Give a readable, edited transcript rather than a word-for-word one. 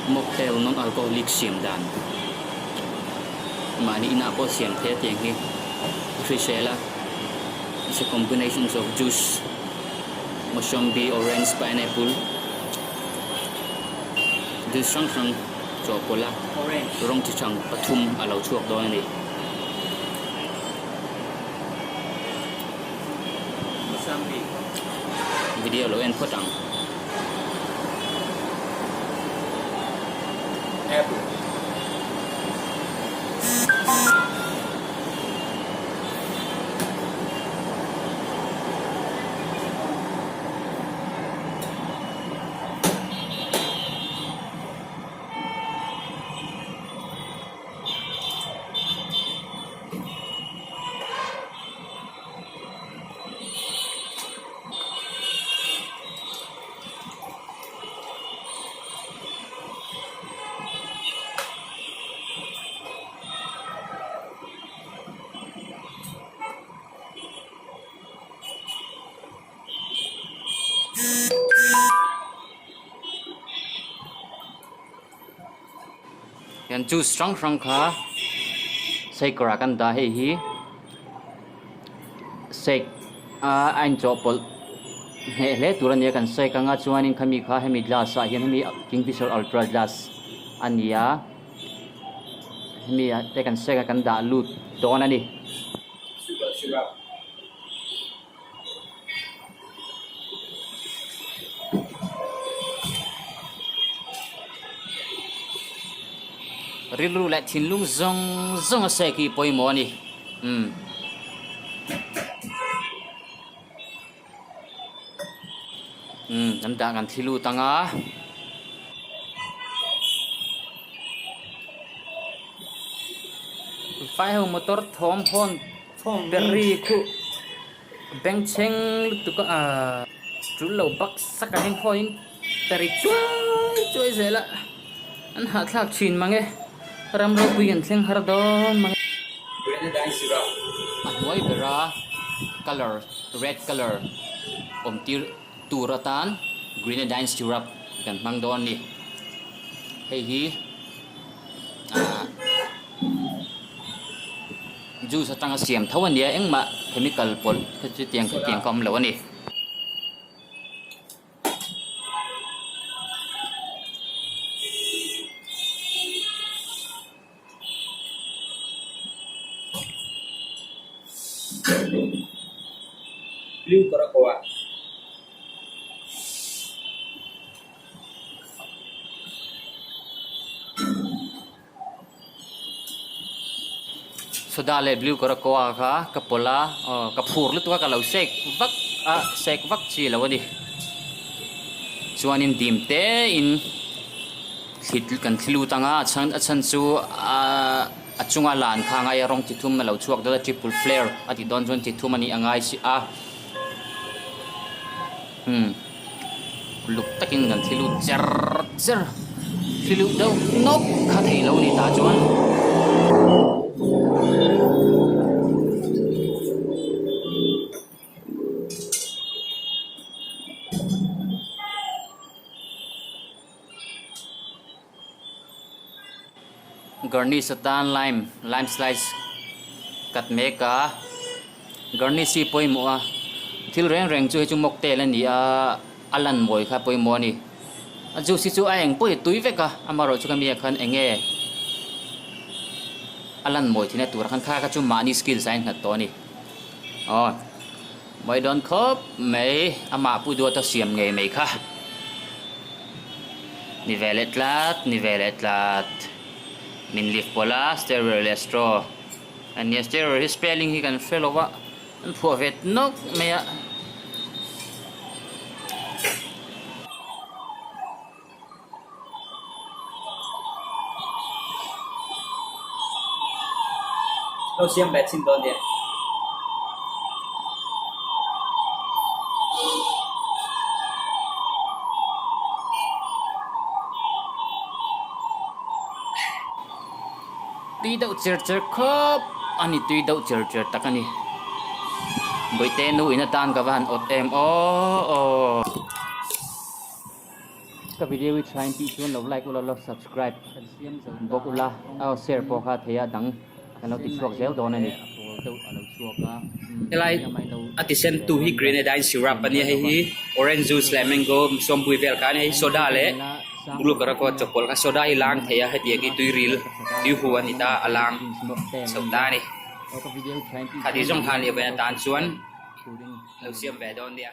Mocktail non-alcoholic siam dan mahni inah pawh siam thei a tiang hi a hrisel a, it's a combinations of juice, mosambi, orange, pineapple, juice hrang hrang chawhpawlh a rawng chi hrang pathum a lo chhuak dawn a ni. Video lo en phawt ang. Hian juice hrang hrang kha shaker ah kan dah hei hi shake a a inchawhpawlh hneh hle tur a nia kan shake anga chuanin khami kha hemi glass ah hian hemi kingfisher ultra glass a ni a hemi ah te kan shake a kan dah lut dawn a ni. Rilru leh thinlung zawng zawng a sek hi pawimawh a ni umm. Umm kan dah kan thli lut ang a. Vai ho motor thawm hawn berry khuh bengchheng lutuk a ahh tul lo bak sak ah hian khawiin berry chuai chuai zel a an hahthlak thin mang e ram ropui an thleng har dawn mang e. A hnuai bera colour red colour awm tir tur atan grenadine syrup kan hmang dawn a ni hei hi ahh juice atanga siam tho a nia engmah chemical pawlh kha chu tiang khatiang ka awm lo a ni. Blue Curacoa. Soda leh blue Curacoa kha ka pawlh a, aw ka phur lutuk a ka lo shake vak a, shake vak chi lo a ni. Chuanin dim te in thli kan thli lut ang a, a chhan a chhan chu ahh a chunga lan kha a ngai a rawng chi thum a lo chhuak deuh a triple flare a tih dawn chuan chi thum a nih a ngai si a. Umm luk takin kan thli lut cher cher thli lut deuh nawk kha thei lo ni tah chuan. Garnish atan lime lime slice cut mek a garnish hi pawimawh a thil reng reng chu hei chu mocktail a ni a a lan mawi kha pawimawh a ni a juice hi chu a eng pawh hi tui vek a amaherawhchu kha mi ah khan eng nge a lan mawi theihna tur ah khan kha kha chu mahni skills ah a innghat tawh a ni aw mawi dawn khawp mai amah pu duata siam ngei mai kha. Ni ve leh tlat, ni ve leh tlat. Min lift pawlh a, stairwell leh straw a nia. Stairwell hi spelling hi kan hre lo va, an phuah ve nawk mai a. Lo siam ve chin dawn nia. Tui deuh cher cher khawp a ni, tui deuh cher cher tak a ni. Bawihte nu in atan ka va han awt em aw aw. Ka video hi tha in tih chuan lo like ula lo subscribe bawk ula aw share pawh kha thei a dang kan lo ti chhuak zel dawn a ni. Helai a ti sen tu hi grenadine syrup a nia hei hi orange juice leh mango sawmpui vel kha a nia hei soda leh blue colour chawpawlh kha soda hi lang thei a hetiang hi tuiril tuihu a ni ta a lang chho ta a ni. Khati zawng khan leh vawiin atan chuan lo siam ve dawn nia.